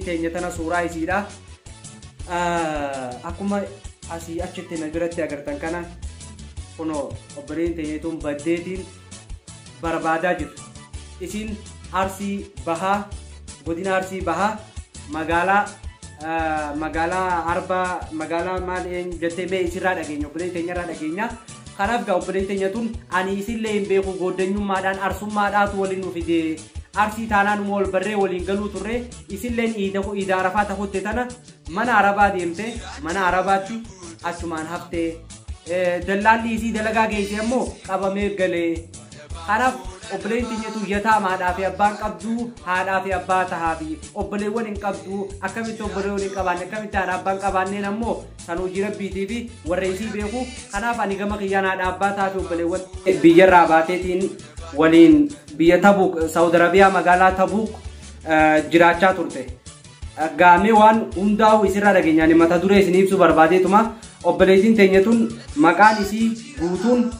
Teenya tana suuraa isiidha. Akkuma asii achitti na biratti agartan kana kunoo obboleen teenya tun baddeetiin barbaadaa jirtu. Isin Arsii Bahaa, godina Arsii Bahaa, magaalaa magaalaa Arbaa, magaalaa maal eenyu jettee mee isirraa dhageenya, obboleen teenyarraa dhageenya. Kanaaf gaa obboleen teenya tun ani isillee hin beeku, gooddanyummaadhaan arsummaadhaatu waliin nu fide. Arsii taanaan wal barree waliin galuu turre, isilleen iida Arafaa tahutte tana mana Arabaa deemte, mana Arabaatti achumaan haftee dallaalli isii dalagaa geesse ammoo qabamee galee. Kanaaf obboleen teenyatu yataamaadhaa fi abbaan qabdu, haadhaa fi abbaa tahaa fi obboleewwan hin qabdu. Akkamitti obboleewwan hin qabaanne, akkamitti haadha abbaan qabaanneen ammoo san hojii rabbiitii fi warra isii beeku. Kanaaf ani gama kiyyaan haadha abbaa tahaa fi obboleewwan biyyarraa baateetiin waliin biyya Tabuuk, Saawud Arabiyaa magaalaa Tabuuk jiraachaa turte. Gaamee waan hundaa'u isirraa dhageenyaan mata duree isin ibsuu barbaadeetuma. Obboleettiin teenya tun maqaan isii guutuun,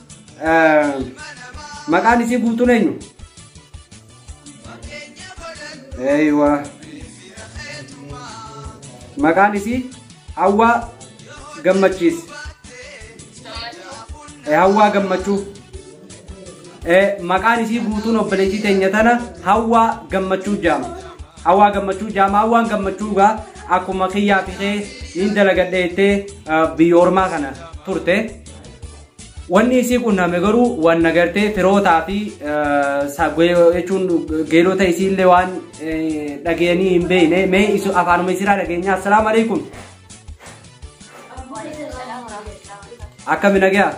maqaan isii guutuun eenyu? Eeywa. Maqaan isii Hawwaa Gammachiis. Hawwaa Gammachuu. Maqaan isii guutuun obboleettii teenya tana Hawwaa Gammachuu jaama. Hawwaa Gammachuu jaama. Hawwaan Gammachuu gaa akkuma kiyyaa fi kee niin dalagadhe jettee biyya ormaa kana turte. Wanni isii qunname garuu wanna gartee firootaa fi jechuun geelota isiillee waan dhageenii hin beekne, mee afaanuma isiirraa dhageenya. Assalaamu alaikum. Akkami, nagayaa?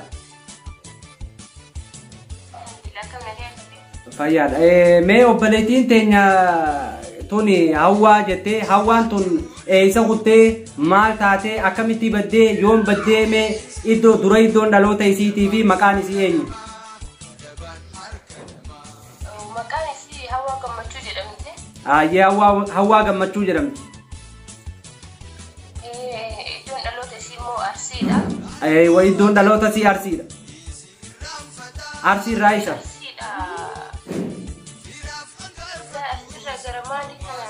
Fayyaadha. Mee obboleettiin teenya tuni Hawwaa jettee, Hawwaan tun eessa kuttee, maal taatee, akkamitti baddee, yoom baddee? Mee iddoo dura iddoon dhaloota isiitii fi maqaan isii eenyu? Maqaan isii Hawwaa Gammachuu jedhamti. Ayyee, Hawwaa Gammachuu jedhamti. Iddoon dhaloota isii immoo Arsiidha. Iddoon dhaloota isii Arsiidha. Arsii irraa isa? Arsiidha. Asirra gara maalii kana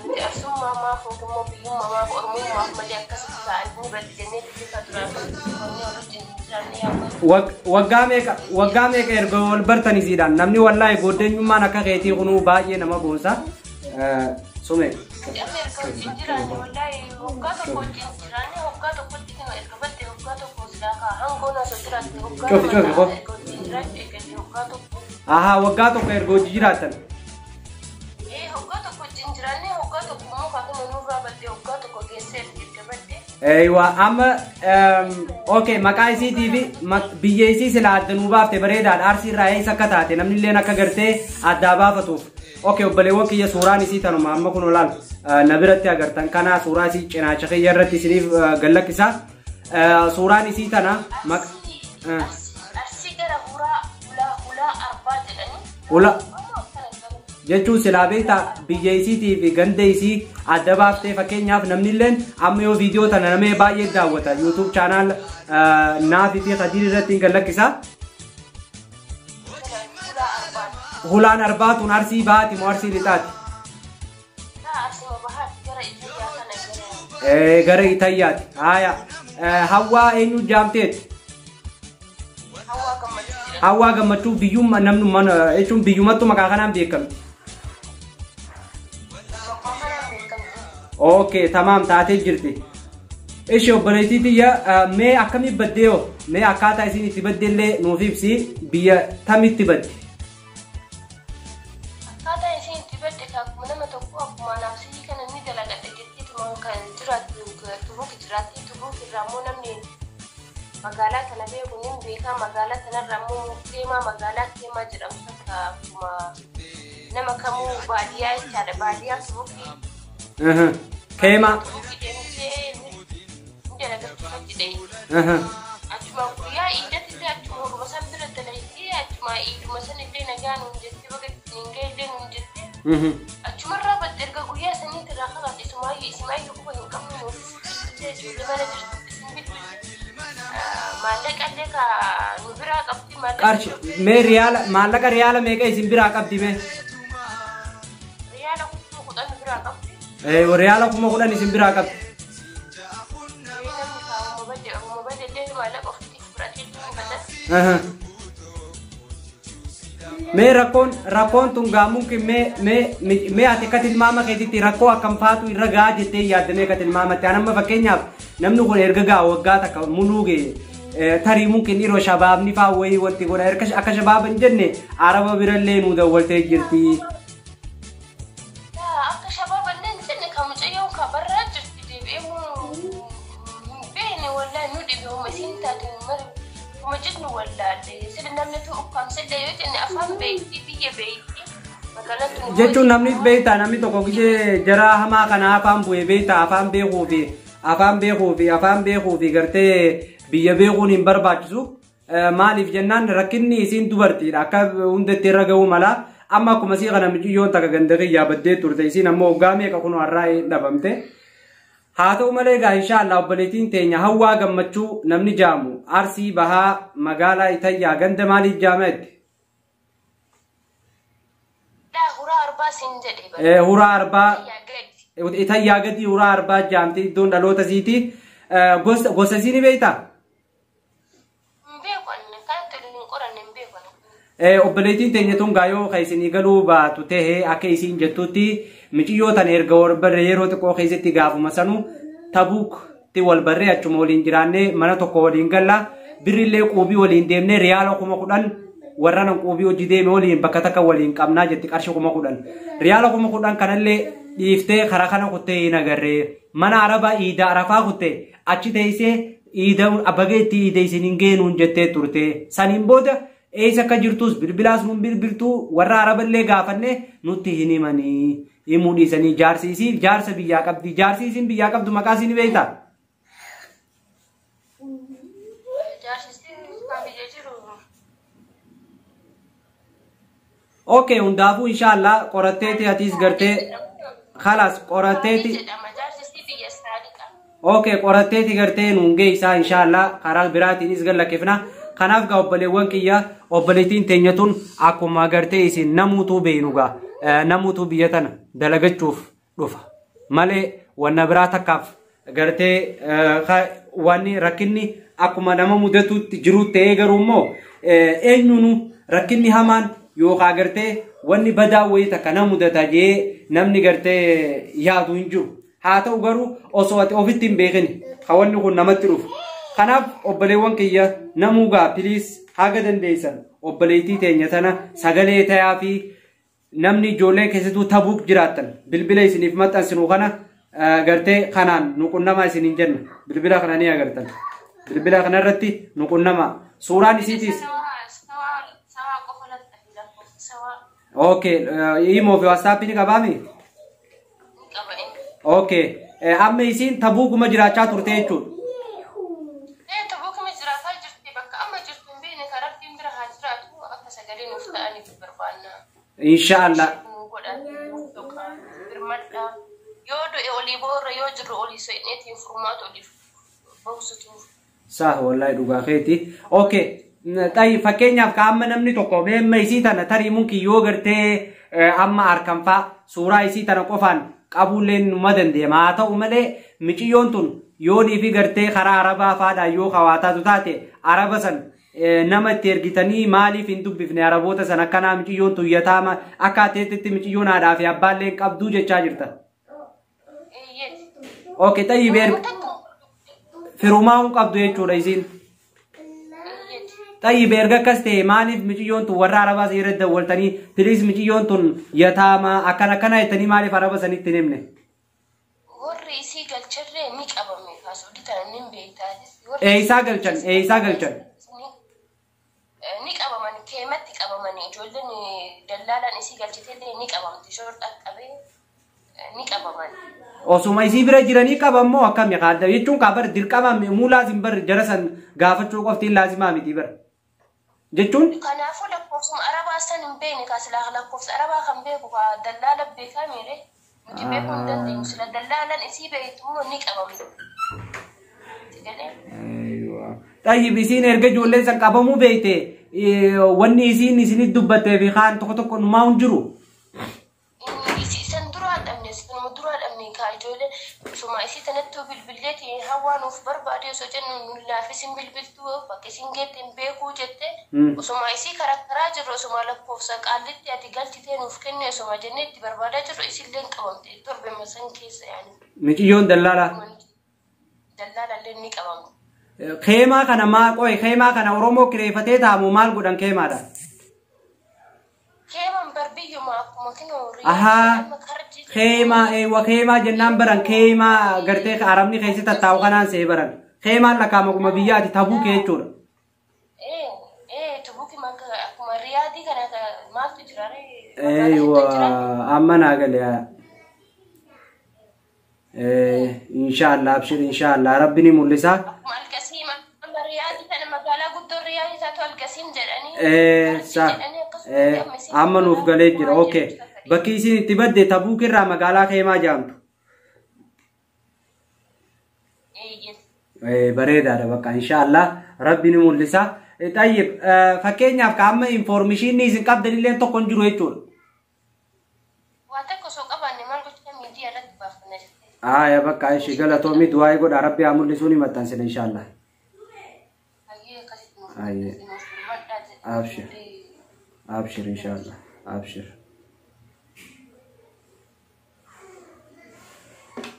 nuti arsummaa maaf yookiin immoo biyyummaa maaf ormummaaf malee akkasitti ta'anii baddi jennee bifa duraan qonnee walitti jiraannee yaa'u. Waggaa meeqa erga wal bartan isiidhaan? Namni wallaahi gooddeenyummaan akka keetii kunuu baay'ee nama boonsa. Sume. Amma erga wajjin jiraanne, wallaahi waggaa tokko wajjin jiraanne, waggaa tokkotti kana erga badde waggaa tokko silaa kaa hangoon osoo jiraatte waggaa Cufi, cufi, qof. erga wajjin jiraachuu eegalle waggaa tokko. Ahaa, waggaa tokko erga hojii jiraattan. Ee, waggaa tokko wajjin jiraanne, waggaa tokko immoo kaakuma nurraa badde, waggaa tokko geessee erga badde. Eeywa, amma okay, maqaa isiitii fi biyya isii sila adda nuu baafte bareedaadha. Arsii irraa eessa akka taate namni illeen akka gartee addaa baafatuuf. Okay, obboleewwan kiyya, suuraan isii tanuma amma kun olaal na biratti agartan kana, suuraa isii cinaacha kiyya irratti isiniif gallakkisa. Suuraan isii tana. Arsii gara huraa hulaa hulaa arbaa jedhanii. Hula jechuun silaa beektaa biyya isiitii fi ganda isii adda baaftee, fakkeenyaaf namni illeen amma yoo viidiyoo tana namee baay'ee daawwata, YouTube channel Naafi fi Khadiir irratti hin gallakkisa. Hulaa arbaa. Hulaan arbaa tun Arsii bahaati moo Arsii lixaati? Arsuma bahaati, gara Itayyaa kana gara. Gara Itayyaati. Haaya. Hawwaa eenyu jaamteeti? Hawwaa Gammachuu jedhama. Hawwaa Gammachuu. Biyyumma namni mana jechuun biyyumattu maqaa kanaan beekamti. Maqaa kanaan beekamti. Okay, tamaam, taatee jirti. Ishi obboleettii tiyya, mee akkamii baddee hoo? Mee akkaataa isin itti badde illee nuuf ibsi, biyya tamitti badde? Akkaataa isheen itti badde akkuma nama tokko, akkuma naafsii kana ni dalagadha jetteetuma kan jiraattu Tubuuk jiraatti. Tubuuk irraa immoo namni magaalaa kana beeku ni beekaa, magaalaa kanarra immoo Keemaa, magaalaa Keemaa jedhamu takka, akkuma nama kamuu baadiyyaa jechaadha, baadiyyaa Tubuukii. Keemaa. Tubuukii deemtee ni dalagachuuf achi dha'e. Achuma guyyaa iidatti illee achuma hodhuma san bira dalaitee, achuma iiduma san illee nagaa nuun jettee, baga ittiin ga'e illee nuun jettee, achumarraa badde. Erga guyyaa saniitti irraa kabaate isumaayyuu isimaayyuu quba hin qabnu, nuufis bilbilee, ijoollee mana jirtu isin bilbilee, maallaqa illee ka nu biraa qabdi maallaqa. Qarshi mee, riyaala, maallaqa riyaala meeqa isin biraa qabdi mee? Riyaala kuma 10,000 biraa qabdi. Riyaala 10,000 isin biraa qabdi. Namni kaa'uma badde ofuma badde illee maallaqa ofitti fudhatee bada. Mee rakkoon tun gaamuun mee mee mee ati akka tilmaama keetitti rakkoo akkam faatu irra gahaa jettee yaaddamee akka tilmaamatti. An amma fakkeenyaaf namni kun erga gaa waggaa takka muluu ga'e tarii mungkin yeroo shabaabni faa wayii wanti godha erga akka shabaaba hin jenne araba birallee nuu dawwaltee jirti. Akka shabaaba illee hin jenne kan mucayyoon kan barraa jirti deebi'ee hin beekne wallaahi nu dhibe homa isiin taate mara homa jennu wallaalle sila namni tu ukkaamsillee yoo jenne afaan beekti biyya beekti magaalaan tun. Jechuun namni beektaa namni tokko gisee jara hamaa kana afaan bu'ee beektaa afaan beekuu fi afaan beekuu fi afaan beekuu fi gartee biyya beekuun hin barbaachisu. Maaliif jennaan rakkinni isiin dubartiidha akka hundatti irra ga'uu mala amma akkuma sii kana mucayyoon takka ganda kiyyaa baddee turte isiin ammoo waggaa meeqa kun har'aa dhabamte. Haa ta'u malee egaa inshaallah obboleettiin teenya Hawwaa Gammachuu namni jaamu Arsii Bahaa magaalaa Itayyaa ganda maaliif jaama jetti? Huraa Arbaa siin jedhe. Huraa Arbaa Itayyaa gadi Huraa Arbaa jaamti iddoon dhaloota isiiti. Gosa isii ni beektaa? Hin beeku ani kanatti hin qoranne hin beeku ani. Obboleettiin teenya tun gaayoo kan isinii galuu baatu ta'e akka isiin jettutti mucayyoo tana erga wal barree yeroo xiqqoo keessatti gaafuma sanuu Tabuuktti wal barree achuma waliin jiraannee mana tokko waliin galla birrillee quubii waliin deemnee riyaala 10,000 warra nan quubii hojii deeme waliin bakka takka waliin qabnaa jetti qarshii 10,000. Riyaala 10,000 kanallee dhiiftee karaa kana kuttee hin agarree mana arabaa iida arafaa kuttee achi teessee iida bageetti iida isin hin geenuun jettee turte saniin booda eessa akka jirtus bilbilaas nuun bilbiltuu warra araballee gaafanne nutti hin himanii himuu dhiisanii jaarsi isii jaarsa biyyaa qabdi jaarsi isiin biyyaa qabdu maqaa isii ni beektaa? Jaarsi isiin kan biyya jiru. Okay, hundaafuu inshaallah qoratteeti atiis gartee khalaas qoratteeti. Jedhama jaarsi isii biyya Saadiqa. Okay, qoratteeti gartee nuun geessaa inshaallah karaa biraatiinis gallakkifna. Kanaaf gaa obboleewwan kiyya obboleettiin teenya tun akkuma gartee isin namuutuu beeynu gaa namuutuu biyya tana dalagachuuf dhufa malee wanna biraa takkaaf gartee wanni rakkinni akkuma nama mudatutti jiru ta'ee garuu immoo eenyuunu rakkinni hamaan yookaan gartee wanni badaa wayii takka na mudata jee namni gartee yaadu hin jiru. Haa ta'u garuu osoo ati ofitti hin beekin ka wanni kun namatti dhufu. Kanaaf obboleewwan kiyya namuu gaa piliis haga dandeessan obboleettii teenya tana sagalee tayaa fi namni ijoollee keessattuu Tabuuk jiraattan bilbila isiniif maxxansinu kana gartee kanaan nu qunnamaa isiniin jenna bilbila kana ni agartan bilbila kana irratti nu qunnamaa suuraan isiitiis. Sawaa qofa lattafi lakkoofsa sawaa. Okay, imo fi WhatsApp ni qabaami? Ni qaba inni. Okay, amma isiin Tabuukuma jiraachaa turte jechuudha. Tabuukuma jiraataa jirti bakka amma jirtu hin beekne kan Rabbiin bira haa jiraatu akka sagalee nuuf ta'aniif barbaanna. Inshaallah. Nu godhan tokko birmadha. Yoo du'e olii boorra yoo jirru olii so'inneetiin furmaatu oliif boksutu. Sah wallahi dhugaa keeti. Okay, xayi fakkeenyaaf ka amma namni tokko amma isii tana tarii munki yoo gartee amma harkan faa suuraa isii tana qofaan qabuullee numa dandeema. Haa ta'u malee miciyyoon tun yoonii fi gartee karaa arabaa faadhaan yoo hawaataatu taate araba san nama itti ergitanii maaliif hin dubbifne araboota san akkanaa miciyyoon tun yataama akka ateetti miciyyoon haadhaa fi abbaallee hin qabduu jechaa jirta. Eeyyeeti. Okay, xayi beer firumaa hin qabdu jechuudha isiin. Eeyyeeti. Xayi erga akkas ta'e maaliif miciyyoon tun warra arabaa seera dawwaltanii piliis miciyyoon tun yataama akkana akkana jettanii maaliif araba sanitti hin himne? Warri isii galcharree ni qabame kaasudii tana ni beektaatis. Eeysaa galchan? Eeysaa galchan? Ni qabaman keematti qabamanii ijoolleen dallaalaan isii galchitellee ni qabamti shorxa qabee ni qabaman. Osuma isii bira jiranii qabammoo akkami kaadda jechuun kaa bar dirqama muu laazim bar jara san gaafachuu qoftiin laazimaa miti bar jechuun. Kanaafuu lakkoofsuma arabaa san hin beekne kaa silaa lakkoofsa arabaa kan beeku kaa dallaala beekaa miire nuti beekuu hin dandeenyu sila dallaalaan isii beektu immoo ni qabamti. Xayyib isiin erga ijoolleen san qabamuu beekte wanni isiin isinit dubbattee fi kaan tokko tokko numaa hin jiru. Isan duraa dhabne Sani kaa ijoollee osuma isii tanatti bilbilleeti hawaa nuuf barbaade osoo jennu nu laafis hin bilbiltuu, bakka isin geette hin beekuu jette. Osuma isii karaa karaa jirru, osuma lakkoofsa qaallitti ati galchitee nuuf kenne osuma jennee itti barbaadaa jirru, isillee qabamte torbema san keessa yaani. Miciyyoon dallaalaa. Dallaalallee ni qabamte. Keemaa kana maa qoy, keemaa kana Oromoo kireeffatee taamu maal godhan keemaadha? Keeman barbiyyuma akkuma kinoo. Ahaa, keemaa, eewwa, keemaa jennaan baran keemaa gartee arabni keessa tattaa'u kanaan see baran. Keemaan lakkaa'ama akkuma biyyaati tabuu kee jechuudha. Ee, Tabuuki akkuma Riyaadii kana maaltu jira ree? Eewwa, amma naa gale. Inshaallah, abshir, inshaallah rabbi ni mul'isa. Akkuma Alkasiim, amma Riyaadii kana magaalaa guddoo Riyaadii taatu Alkasiim jedhanii. Amma nuuf galee jira. Okay. Bakki isin itti badde Tabuuk irraa magaalaa Keemaa jedhamtu. Bareedaadha bakka, inshaallah rabbi ni mul'isa. Tayyib, fakkeenyaaf ka amma information isin qabdanillee tokko hin jiru jechuudha. Waa tokko osoo qabaanne maal gochaa miidiyaa irratti baafanna jettee. Aya, bakka ishii galatoomii, du'aa godha, rabbi haa mul'isuu, ni maxxansina inshaallah. Hayyee, akkasitti nuuf Hayyee. nuuf maddaa jedhe. Abshir. Abshir, inshaallah. Abshir.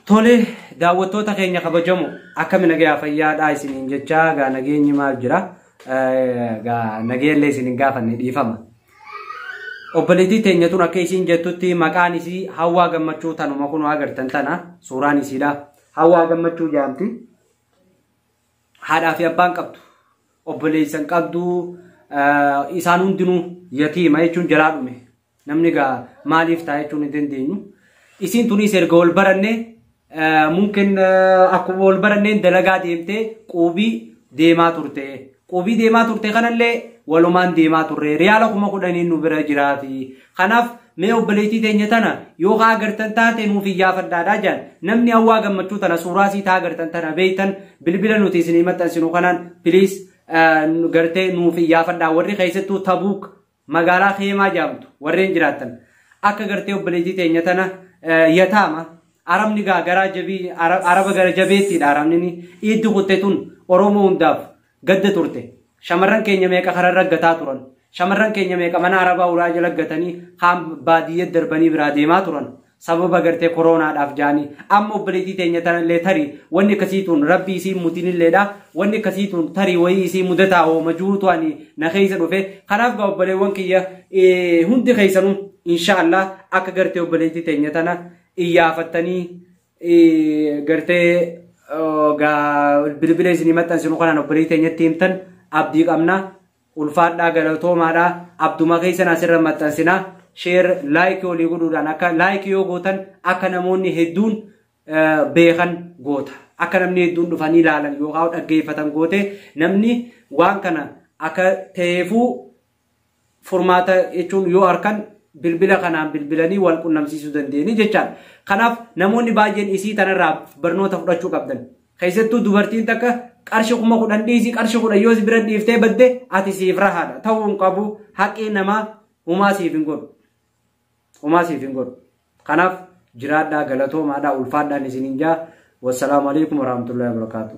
Tole, daawwattoota keenya kabajamu, akkami, nagayaa fayyaadhaa isiniin jechaa, gaa nageenyi maal jira, gaa nageellee isiniin gaafanne, dhiifama. Obboleettii teenya tun akka isiin jettutti maqaan isii Hawwaa Gammachuu, tanuma kun agartan tana suuraan isiidha. Hawwaa Gammachuu jedhamti. Haadhaa fi abbaan qabdu. Obboleessan qabdu, isaan hundinuu yatiima jechuun jalaa dhume. Namni gaa maaliif ta'a jechuun hin dandeenyu. Isiin tunis erga wal baranne, mungkin akkuma wal baranneen dalagaa deemtee quubii deemaa turte. Quubii deemaa turte kanallee walumaan deemaa turre. Riyaala 10,000n nu bira jiraati. Kanaaf mee obboleettii teenya tana yoo haa agartan taate nuuf iyyaafadhaadhaa jedhan. Namni Hawwaa Gammachuu tana suuraa isii taa agartan tana beektan, bilbila nuti isinii maxxansinu kanaan please gartee nuuf iyyaafadhaa, warri keessattuu Tabuuk magaalaa Keemaa jedhamtu warreen jiraattan, akka gartee obboleettii teenya tana yataama arabni gaa garaa jabii araba gara jabeettiidha. Arabni ni iiddi kutte tun Oromoo hundaaf gadda turte. Shamarran keenya meeqa kararra gataa turan, shamarran keenya meeqa mana arabaa ulaa jala gatanii kaan baadiyyee darbanii biraa deemaa turan sababa gartee koroonaadhaaf jaanii. Amma obboleettii teenya tanallee tarii wanni akkasiituun rabbi isii mutinilleedha, wanni akkasiituun tarii wayii isii mudataa ooma juutu ani na keessa dhufe. Kanaaf gaa obboleewwan kiyya hundi keessanuu inshaallah akka gartee obboleettii teenya tana iyyaafattanii gartee gaa bilbila isinii maxxansinu kanaan obboleettii teenyatti himtan abdii qabna. Ulfaadhaa, galatoomaadhaa. Abduma keessan asirra maxxansinaa. Share, like olii godhuudhaan, akka like yoo gootan akka namoonni hedduun beekan goota, akka namni hedduun dhufanii ilaalan yookaan dhaggeeffatan goote. Namni waan kana akka ta'eefuu furmaata jechuun yoo harkan bilbila kanaan bilbilanii wal qunnamsiisuu dandeenye jechaadha. Kanaaf namoonni baay'een isii tanarraa barnoota fudhachuu qabdan. Keessattuu dubartiin takka qarshii 10,000 dhiisii, qarshii 10 yoo si bira dhiiftee badde ati siif rahaadha. Ta'uu hin qabu, haqii namaa humaa siif hin godhu. Humaa siif hin godhu. Kanaaf jiraadhaa, galatoomaadhaa, ulfaadhaan isiniin jaa. Wassalaamu alaikum warahmatullahi wabarakatuh.